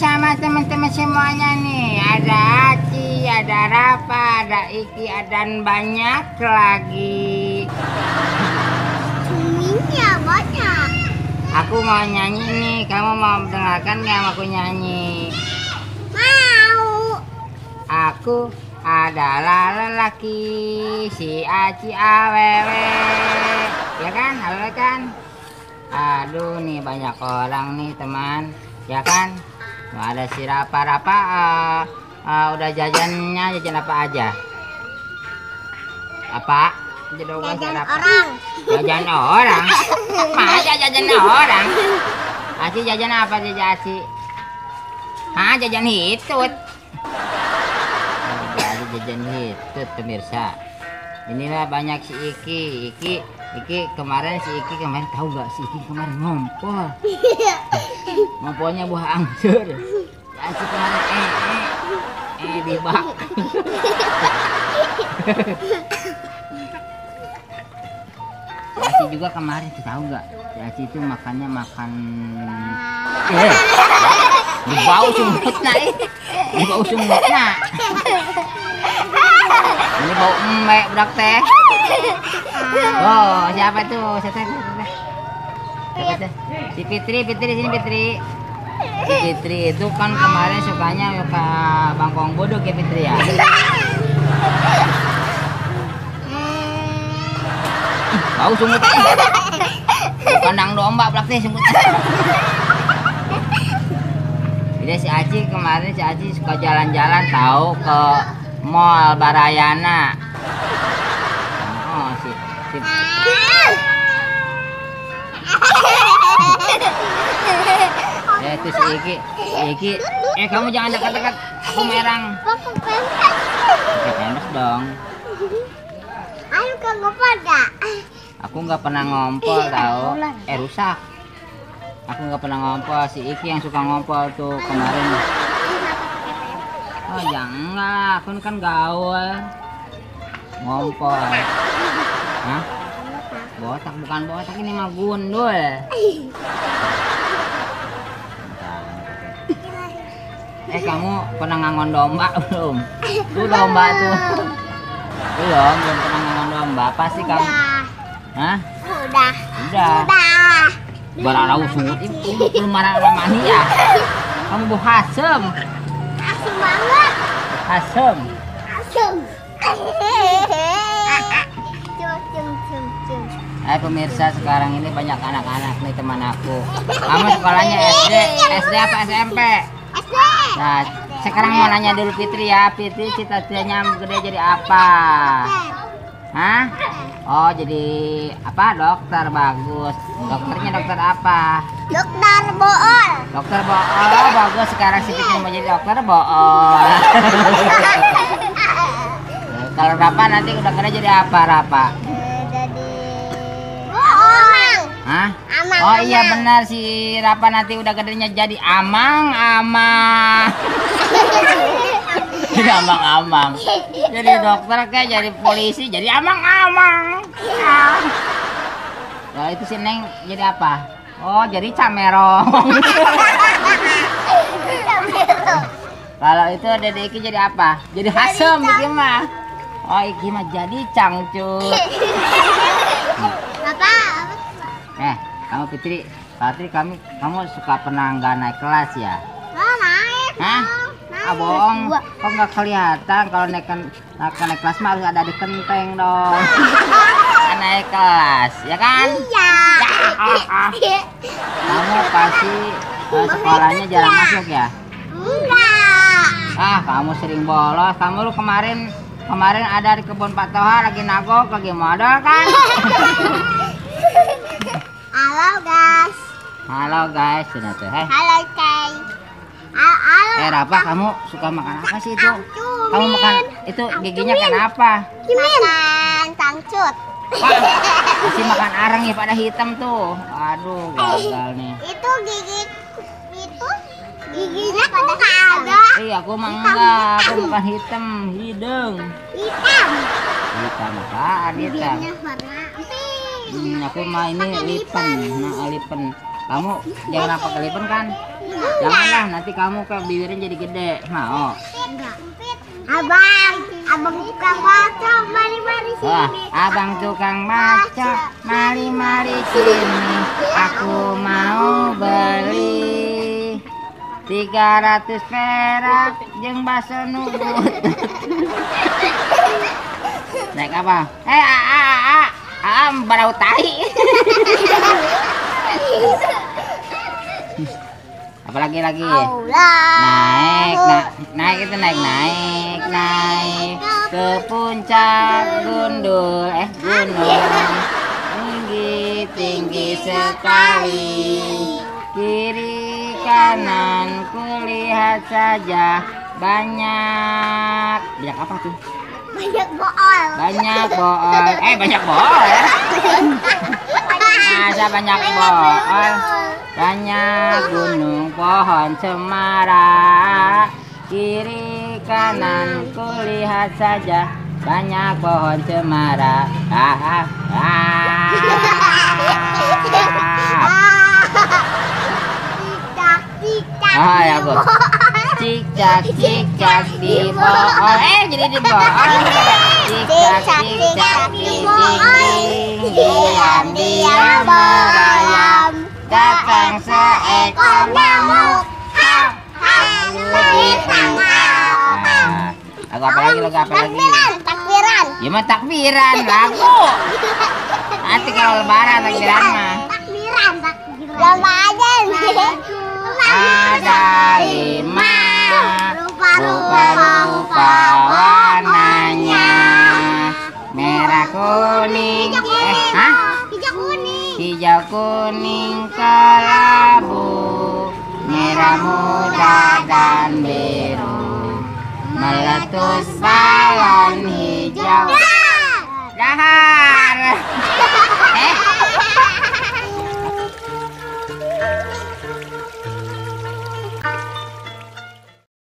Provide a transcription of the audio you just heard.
sama teman-teman semuanya nih. Ada Aci, ada Rafa, ada Iki, dan banyak lagi. Cuminya banyak. Aku mau nyanyi nih, kamu mau dengarkan nggak aku nyanyi? Mau. Aku adalah lelaki si Aci awewe. Ya kan, awewe kan? Aduh nih banyak orang nih teman, ya kan? Ada si Rafa-Rafa udah jajannya, jajan apa aja? Apa? Jajan orang. Jajan orang? Masa jajan orang? Aci jajan apa jajan Aci? Hah, jajan hitut. Jadi jajan hitut pemirsa. Inilah banyak si Iki. Iki kemarin si Iki kemarin tahu gak si Iki kemarin ngompol. Ngompolnya buah anggur. Si Aci kemarin di bak. Si Aci juga kemarin tuh tahu gak? Si Aci itu makannya makan di bau sumutna Di bau sumutna. Ini bau emek budak teh. Oh, siapa tuh? Siapa tuh? Si Fitri, Fitri sini Fitri. Si Fitri itu kan kemarin sukanya ke bangkong bodok ya Fitri ya. Bau sungut. Kandang domba budak teh sungut. Jadi si Aci kemarin si Aci suka jalan-jalan tahu ke Mall Barayana. Oh, si ya itu si Iki. Si Iki, kamu jangan dekat-dekat. Aku merang. Pakai pempes dong. Ayo ke ngompol gak? Aku nggak pernah ngompol tahu. Rusak. Aku nggak pernah ngompol. Si Iki yang suka ngompol tuh kemarin. Oh jangan lah, aku kan gaul. Ngompol. Hah? Botak bukan botak, ini mah gundul. Kamu pernah ngangon domba belum? Tuh domba tuh. Belum pernah ngangon domba. Pasti kamu. Hah? Udah. Udah. Barang sungut itu belum marah mani ya. Kamu bu hasem. Asem banget. Asem. Asem. Pemirsa, sekarang ini banyak anak-anak nih teman aku. Kamu sekolahnya SD, SD apa SMP? SD. Nah, sekarang mau nanya dulu Fitri ya. Fitri cita-citanya gede jadi apa? Hah? Oh, jadi apa? Dokter, bagus. Dokternya dokter apa? Dokter bool. Dokter bool, bagus. Sekarang si Fitri mau jadi dokter bool. Kalau Rafa nanti udah gede jadi apa, Rafa? Jadi amang. Hah? Amang. Oh iya benar, si Rafa nanti udah gedenya jadi amang-amang. Jadi amang-amang. Jadi dokter kayak jadi polisi, jadi amang-amang. Nah, itu si Neng jadi apa? Oh, jadi camerong. Kalau itu Dede Iki jadi apa? Jadi hasem iki mah. Oh, iki mah jadi cangcut. Bapak. Kamu Fitri, Fitri kamu suka pernah nggak naik kelas ya? Oh, naik. Hah? Ah, bohong. Kok nggak kelihatan kalau naik kelas mah harus ada di kenteng dong. Naik kelas, ya kan? Iya. Ya, Kamu pasti sekolahnya jarang masuk ya? Enggak. Ah, kamu sering bolos. Kamu lu kemarin ada di kebun Pak Toha lagi nagok, lagi modal kan? Halo guys. Halo guys, sudah tuh. Halo guys. Halo. Rafa, kamu suka makan apa sih itu? Kamu makan itu giginya kenapa? Makan cangcut. Wah, masih makan arang ya pada hitam tuh. Aduh, gagal nih. Itu gigi itu giginya pada ada. Iya, aku mah enggak. Aku bukan hitam, hidung. Hitam. Hitam apaan hitam? Giginya warna pink. Aku mah ini lipen, nah lipen. Kamu jangan apa kelipen kan? Enggak. Janganlah, nanti kamu ke bibirnya jadi gede. Mau? Enggak. Abang tukang baca, mari-mari sini. Wah, abang tukang baca, mari-mari sini. Aku mau beli 300 perak jeung bakso nubut. Naik apa? A barau tai. Apalagi lagi? Naik, naik itu naik, naik, naik ke puncak gundul, gunung tinggi tinggi sekali. Kiri kanan kulihat saja banyak. Banyak apa tuh? Banyak bool. Banyak bool. Banyak bool ya. Masa banyak bool. Banyak gunung pohon cemara. Kiri kanan kulihat saja banyak pohon cemara. Oh ya bu. Cicak cicak di pohon. Jadi di pohon. Cicak cicak di dinding. Diam diam merayap. Datang seekor nyamuk. Lagu apa lagi? Lagu apa lagi? Takbiran. Ya mah takbiran lagu. Nanti kalau lebaran takbiran mah. Takbiran, takbiran. Lama aja nih. Ada 5 rupa-rupa warnanya. Merah, kuning, hijau kuning. Hijau kuning kelabu, merah muda dan biru. Meletus balon hijau. Dahar.